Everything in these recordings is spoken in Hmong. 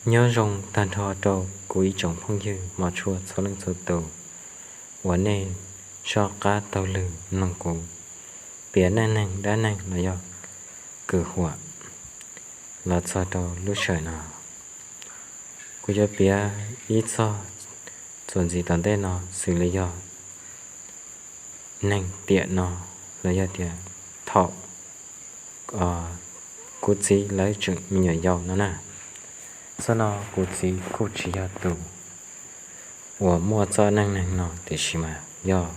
Nyob zoo tag nrho rau kuv ib tsoom phooj ywg mos tshua txhua leej txhua tus uas nej soj qab taug lw mloog kuv piav neej neeg dab neeg los yog kws huam los txog rau lub sij hawm no. Kuv yuav piav ib txog txuas ntxiv tom ntej no xws li yog neeg tiam no los yog tias thaum kuv txiv lawv tseem me nyuam yaus no na. Txoj no kuv txiv kuj tsis yog tus uas muaj txoj neej neeg no tiam sis mas yog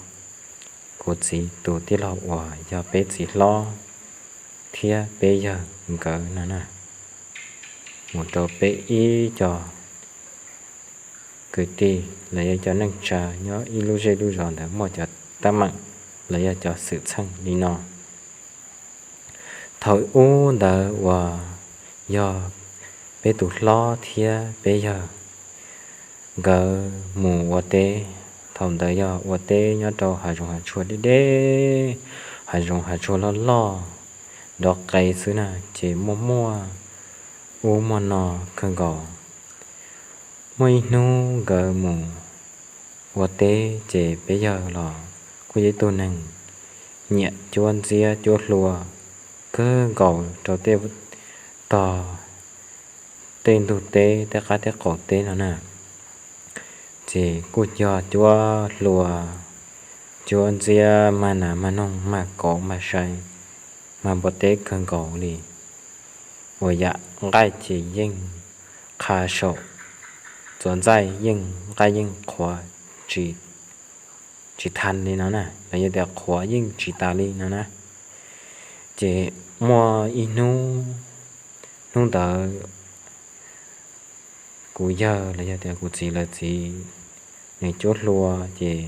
kuv txiv tus tij laug uas yog peb txiv hlob thiab peb yawg nkawd no na, mus rau peb ib co kwv tij los yog cov neej tsa nyob ib lub zej lub zos ntawd muaj cov teeb meem los yog cov xwm txheej li no. Thaum ub ntawd uas yog peb tus hlob thiab peb yawg nkawd mus ua teb. Thaum ntawd yog ua teb nyob rau hav zoov hav tsuag deb deb, hav zoov hav tsuag loj loj nrov qees xwb na, ces muaj muaj ub muaj no kawg nkaus. Muaj ib hnub nkawd mus ua teb ces peb yawg los kuj yog ib tug neeg nyiam cuab ntxiab cuab hlua kawg nkaus rau tej tog tej ntug teb tej qab teb qaum teb no na. Ces kuj yog cuab hlua cuab ntxiab mag nas mag noog mag kauv mag sai mag npua teb kawg nkaus li. Ua yam nqaij ces yeej qha saum txuas ntxaij yeej nqaij yeej qhuav tsis tha li no na, los yog tias qhuav yeej tsis tas li no na. Ces muaj ib hnub, hnub ntawd kuv yawg los yog tias kuv txiv lawv txiv nws cuab hlua ces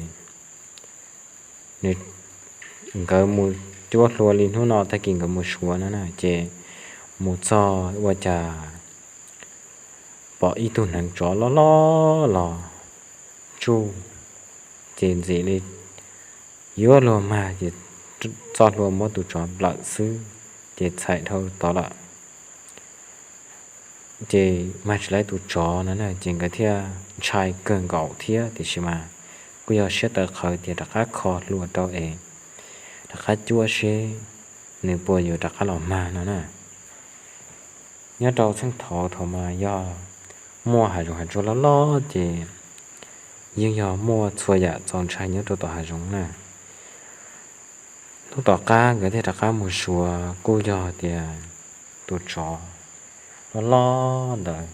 nkawd mus cuab hlua li hnub no tag kis nkawd mus Suav no na, ces mus txog ua cas pom ib tug hneev tsov loj loj los tsuj, ces ntxim li yuav luag mag ces txoj hlua muab tus tsov nplawm xwb, ces txhaim dhau tod lawm. Ces mag tsis laib tus tsov no na, ces nkawd thiaj ntshai kawg nkaus thiab tiam sis mas kuj yog siab tawv qhawv tias rov qab kho hlua rau es rov qab cuab seb nws puas yuav rov qab los mag no na. Nyob rau txheej thaud thaum mas yog muaj hav zoov hav tsuag loj loj ces yeej yog muaj txhua yam txaus ntshai nyob rau tom hav zoov na. Hnub tom qab nkawd thiaj rov qab mus Suav kuj yog tias tus tsov loj loj ntawd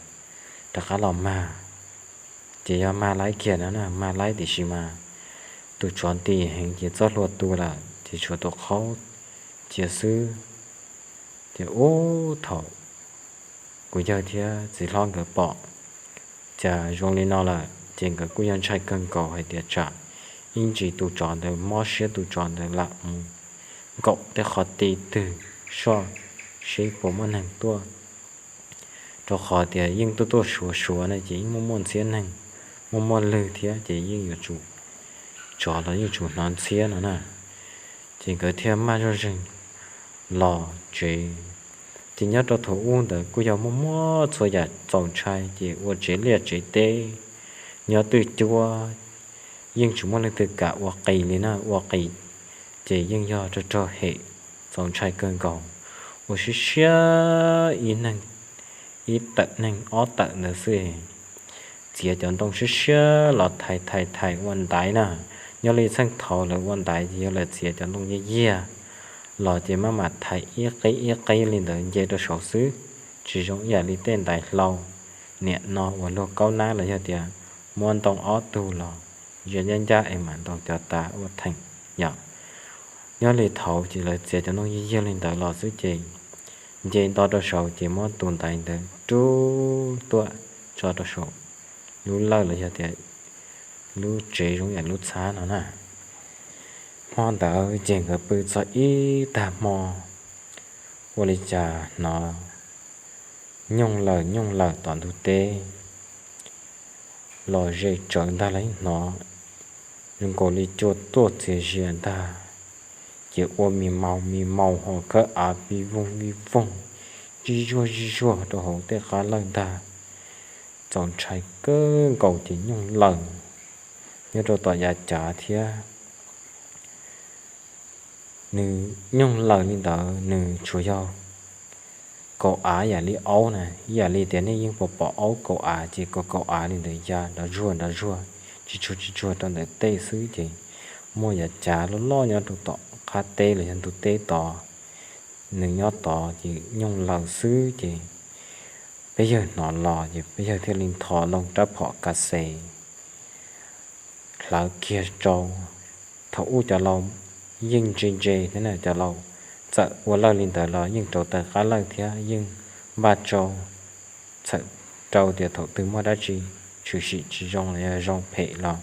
rov qab los mag, ces yog mag laib kiag no na, mag laib tiam sis mas tus tsov nti heev ces txoj hlua tu lawm ces tshuav tus qhaub cia xwb. Ces ub thaum kuv yawg thiab txiv hlob nkawd pom cas zoo li no lawm ces nkawd kuj yog ntshai kawg nkaus hais tias tsam ib ntsis tus tsov ntawd mob siab tus tsov ntawd lam mus nkaum tej qhov ti twg soj seb puas muaj neeg tuaj. Rau qhov tias yeej tuaj tuaj Suav Suav na ces yeej muaj muaj ntxhiab neeg, muaj muaj lwg thiab ces yeej yuav tsum, tsov los yeej tsum hnov ntxhiab no na. Ces nkawd thiaj maj zoj zeeg los tsev. Ces nyob rau thaum ub ntawd kuj yog muaj muaj txhua yam txaus ntshai ces ua tsev liaj tsev teb, nyob twj cuab, yeej tsis muaj leej twg kam ua qis li na, ua qis ces yeej yog raug raug hem txaus ntshai kawg nkaus. Ua siab siab ib neeg, ib tawm neeg ob tawm ntawd xwb, txiav cov ntoo siab siab los thais thais thais ua ntaiv na. Nyob li txheej thaud lawv ua ntaiv ces yog lawv txiav cov ntoo yiag yiag los ces maj mam thais ib qib ib qib li ntawd nce rau saud xwb, tsis zoo ib yam li tej ntaiv hlau niam no uas luag kaub nab los yog tias muab ntoo ob tug los ncaj ncaj es mam ntaus cov tav ua theem yom. Nyob li thaud ces lawv txiav cov ntoo yiag yiag li ntawd los xwb ces nce nto rau saud ces muab tus ntaiv ntawd rub tuaj tso rau saum lub lawj los yog tias lub tsev zoo yam lub txhab no na. Hmo ntawd ces nkawd pw txog ib tag hmo, ua li cas hnov nyooj lawm nyooj lawm tom ntug teb, los ze tsawv ntag los hnov zoo nkaus li cua tuaj txias zias ntag, ces ua mis maus mis maus ho kawb av vij voog vij voog, zij zuag zij zuag rau hauv tej qab lawj ntag. txaus ntshai kawg nkaus ces nyooj lawm nyob rau tom yav cav thiab. Nws nyooj lawm li ntawd nws tsuas yog kaum av yam li aub na, ib yam li tias nej yeej pom pom aub kaum av ces kaum kaum av li ntawd ya nrov zuag nrov zuag, tsis tsuag tsis tsuag rau ntawm tej xwb ces muaj yav cav loj loj nyob rau tom qab teb los yog ntug teb tod, nws nyob tod ces nyooj lawm xwb ces peb yawg hnov los ces peb yawg thiaj li nthos loo rab phom kas xes hlawv kiag rau. Thaum ub cov laus yeej ntse ntse thiab na, cov laus txawm ua lawj li ntawd los yeej rauv taws qab lawj thiab yeej npaj rau, txhawm rau tias thaum twg muaj dab tsi tshwm sim tsis zoo los yog zoo phem los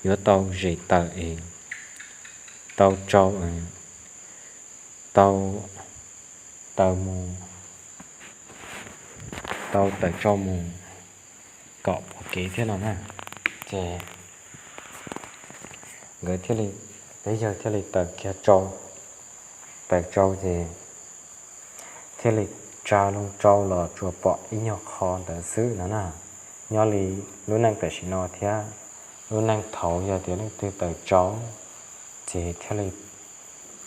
yuav tau zes taws es tau tsau, tau taws mus, tau tawm tsau mus kom pom kev thiab no na. Ces nkawd thiaj li, peb yawg thiaj li taws kiag tsau, taws tsau ces thiaj li tsa loo tsau los tsuas pom ib nyuag qho ntawd xwb no na. Nyob li lub neej tam sim no thiab lub neej thaud yog tias leej twg taws tsau ces thiaj li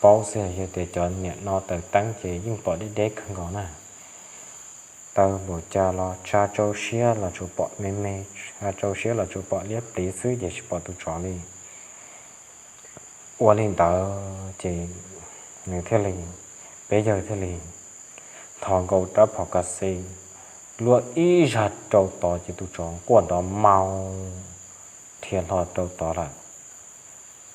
paub xwb, yog tias cov niam no taws teeb ces yeej pom deb deb kawg nkaus na. Taws npaum cas los tsa tsau siab los tsuas pom me me, tsa tsau siab los tsuas pom liab pliv xwb ces tsis pom tus tsov li. Ua li ntawd ces nws thiaj li, peb yawg thiaj li nthos nkaus rab phom kas xes luaj ib zag rau tod ces tus tsov quaj nrov mau dhia hlo rau tod lawm.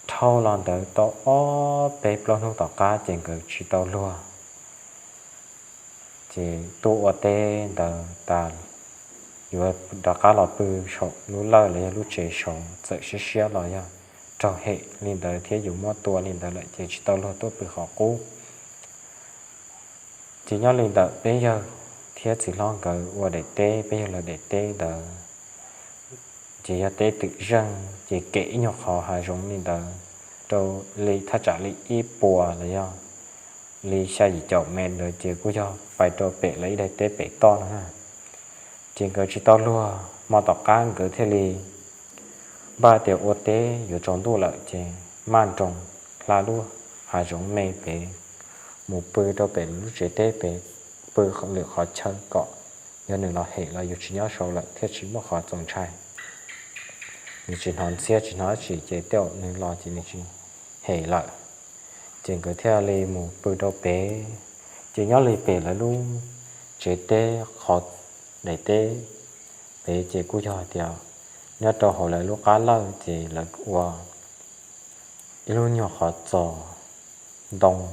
Dhau los ntawd tau ob peb plaub hnub tom qab ces nkawd tsis tau luag. Ces tuaj ua teb ntawd tas, yuav rov qab los pw saum lub lawj los yog lub tsev saud, txawm siab siab los yog raug hem li ntawd thiab yus muab tua li ntawd lawm ces tsis tau luag tuaj pw qhov qub. Ces nyob li ntawd peb yawg thiab txiv hlob nkawd ua daim teb, peb yawg lawv daim teb ntawd ces yog teb twm zeej ces kem ib nyuag qhov hav zoov li ntawd rau li thaj tsam li ib puas los yog li xya yim caum mev ntawd ces kuj yog pais rau pem lawv ib daim teb pem toj no na. Ces nkawd tsis tau luag, hmo tom qab nkawd thiaj li npaj tias ua teb yuav tsaus ntuj lawm ces maj nroos hla lub hav zoov me pem mus pw rau pem lub tsev teb pem, pw lwm qhov chaw kom yog nws los hem los yus tsis nyob saud lawm thiaj tsis muaj qhov txaus ntshai. Nws tsis hnov ntxhiab tsis hnov dab tsi ces tej zaum nws los ces nws tsis hem lawm. Ces nkawd thiaj li mus pw rau pem. Ces nyob li pem lawv lub tsev teb qhov daim teb pem ces kuj yog tias nyob rau hauv lawv lub qab lawj ces lawv ua ib lub nyuag qhov txos ntoo.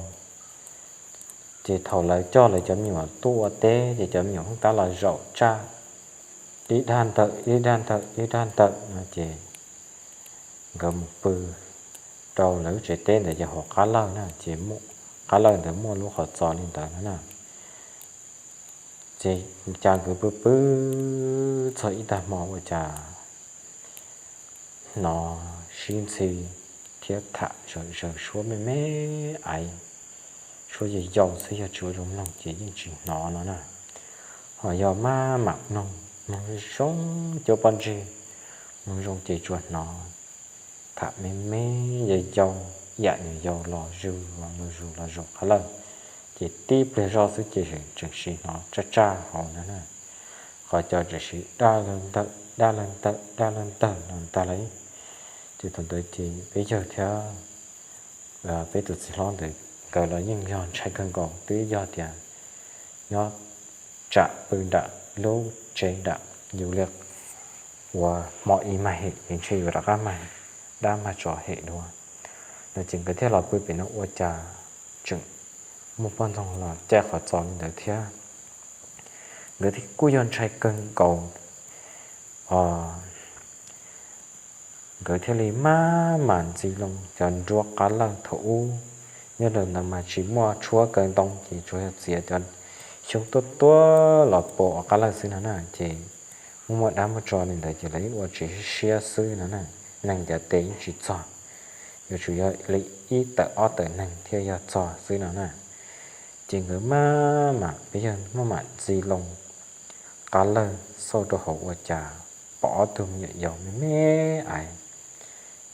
Ces thaum lawv coj lawv cov me nyuam tuaj ua teb ces cov me nyuam pheej tab los zaum tsaj ib dag ntawm ib dag ntawm ib dag ntawm no ces nkawd mus pw rau lawv lub tsev teb ntawd ces hauv qab lawj na, ces qab lawj ntawd muaj lub qhov txos li ntawd no na. Ces cas nkawd pw pw txog ib tag hmo ua cas hnov sib ntxhi thiab tham zawm zaws suab me me aiv, suab yau yau xwb, yog tsis ua zoo mloog ces yeej tsis hnov no na. Ho yog maj mam mloog, mloog zoo cuab pob ntseg, mloog zoo ces tsuas hnov tham me me yau yau, yam nyuam yaus los zus los zus los zus qab lawj. Ces tib pliag zoj xwb ces tseem sim hnov tsaj tsaj hauv ntag na. Qhov cos tseem sim daj lawg ntawm daj lawg ntawm daj lawg ntawm no ntag lauj. Ces thaum ntawd ces peb yawg thiab peb tus txiv hlob ntawd nkawd los yeej yog ntshai kawg nkaus, twb yog tias nyob tsam pw nram lub tsev nram yus li uas hmo ib mag hem ces ntshe yuav rov qab mag dab mag tsov hem dua no. Ces nkawd thiaj los pw pem no ua cas tseem muaj poj ntxoog los caij qhov txos li ntawd thiab. Nkawd thiaj kuj yog ntshai kawg nkaus, nkawd thiaj li maj mam ntxi loo cov nruab qab lawj thaum ub. Nyob rau ntawd mas tsis muaj tshuab kaw ntoo ces tsuas yog txiav cov xyoob tuab tuab los pua qab lawj xwb no na. Ces muaj muaj dab muaj tsov li ntawd ces lawv yeej ua tsev siab xwb no na. Neeg ncav tes yeej tsis txog, yuav tsum yog li ib tawm ob tawm neeg thiaj yog txog xwb no na. Ces nkawd maj mam, peb yawg maj mam ntxi loo qab lawg xauj rau hauv ua cas pom ob tug me nyuam yaus me me ais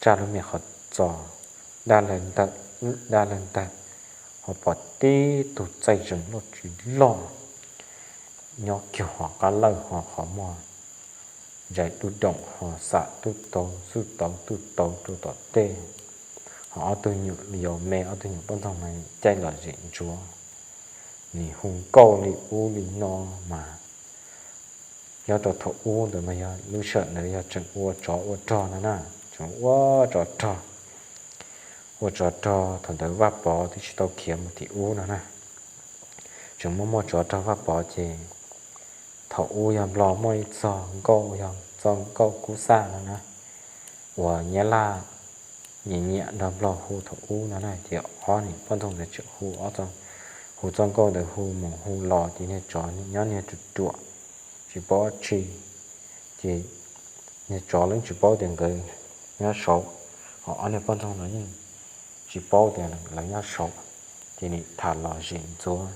tsaj lub me qhov txos daj lawg ntag, ho pom tib tug txaij zees loj tsis loj nyob kiag hauv qab lawg ho qhov muag ntsais dub doom ho xam tub tauv xuj tauv tuj tauv rau tom tej. Ho ob tug nyuam yaus me ob tug nyuam poj ntxoog mas caij lom zem ntsuav, nws hu nkauj li ub li no mas nyob rau thaum ub ntawd mas yog lub sij hawm ntawd yog tseem ua tsov ua rog no na, tseem ua tsov rog, ua tsov rog thaum ntawd Vaj Pov twb tsis tau khiav mus tim ub no na. Tseem muaj muaj tsov rog Vaj Pov ces thaum ub yog Nplog muaj ib txog nkauj yog txoj nkauj kub xaj no na, uas Nyab Laj nyiam nyiam nrog Nplog hu thaum ub no na, ces ob niag poj ntxoog ntawd tseem hu, hu txoj nkauj ntawd hu mus hu los ces niag tsov nyob niag ruam ruam tsis paub tsi, ces niag tsov lawv tsis paub tias nkawd nyob saud, ho ob niag poj ntxoog no yeej tsis paub tias lawv nyob saud, ces nim tham lom zem ntxuav,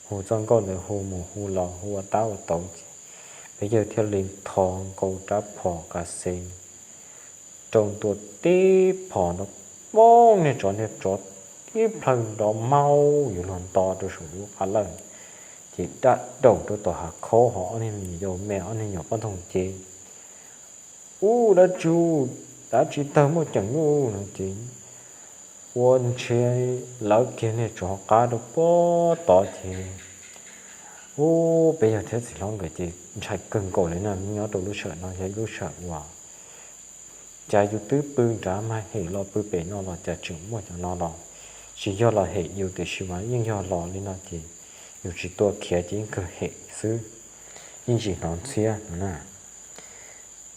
hu txoj nkauj ntawd hu mus hu los hu ua tab ua tauv ces peb yawg thiaj li ntho nkaus rab phom kas xes rau ntua tib phom nrov poob, niag tsov niag tsov tib plhaw nrov maub yuav luag nto rau saum lub qab lawg, ces daj daum rau tom hav khaub ho ob niag me nyuam yaus me ob niag nyuam poj ntxoog ces ub dab tsi, dab tsi tawg muaj ceem lub no ces ua ntshe lawv kiag niag tsov qab rau pem tod ces ub peb yawg thiab txiv hlob nkawd ces ntshai kawg nkaus li na. Nyob rau lub sij hawm no yog ib lub sij hawm uas cas yus twb pw nrad mas hem los pw pem no los cas tseem muaj cov no los, tsis yog los hem yus tiam sis mas yeej yog los li no ces yus tsis tua khiav ces yeej kawg hem xwb, yeej tsis hnov ntxhiab no na.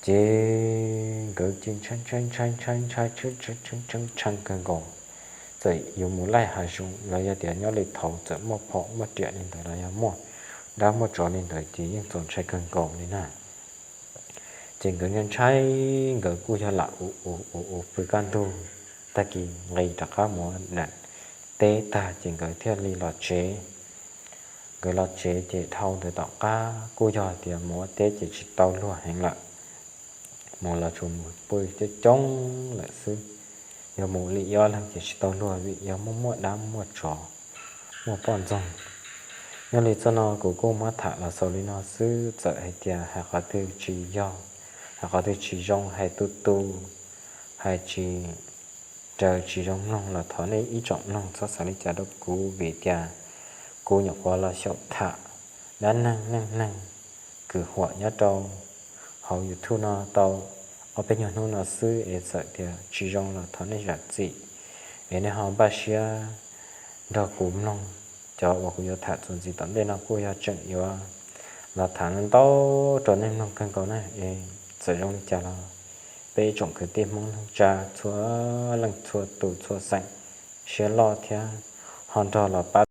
Ces nkawd ces ntshai ntshai ntshai ntshai ntshai ntshai ntshai ntshai kawg nkaus. Txawm yuav mus laij hav zoov los yog tias nyob li thaud txawm muaj phom muaj riam li ntawd los yog muaj dab muaj tsov li ntawd ces yeej txaus ntshai kawg nkaus li na. Ces nkawd ntshai ntshai, nkawd kuj yog lam ua ua ua pw kaj ntug, tag kis nqis rov qab mus ua teb tag ces nkawd thiaj li los tsev. Nkawd los tsev ces dhau ntawd tom qab kuj yog tias mus ua teb ces tsis tau luag heev lawm, mus los tsuas mus pw coob coob lawm xwb. Yog mus li ob leeg ces tsis tau luag vim yog muaj muaj dab muaj tsov, muaj poj ntxoog. Nyob li txoj no kuv kuj muab tham los xaus li no xwb, txawm hais tias hais qhov twg tsis yog, hais qhov twg tsis zoo, hais tu tu, hais tsis raws tsis zoo mloog los thov nej ib tsoom mloog txhob xav li cas rau kuv vim tias kuv nyuam qhuav los xyaum tham dab neeg neej neeg kwv huam nyob rau hauv YouTube no tau ob peb nyuag hnub no xwb es txawm tias tsis zoo los thov nej zam txim, es nej ho npaj siab nrog kuv mloog. Cov uas kuv yuav tham txuas ntxiv tom ntej no kuj yog tseem yuav los tham ntau rau nej mloog kawg nkaus na. Es txawm zoo li cas los peb ib tsoom kwv tij Hmoob neej tsa txhua leej txhua tus txhua xeem siab loj thiab ho nrog los pab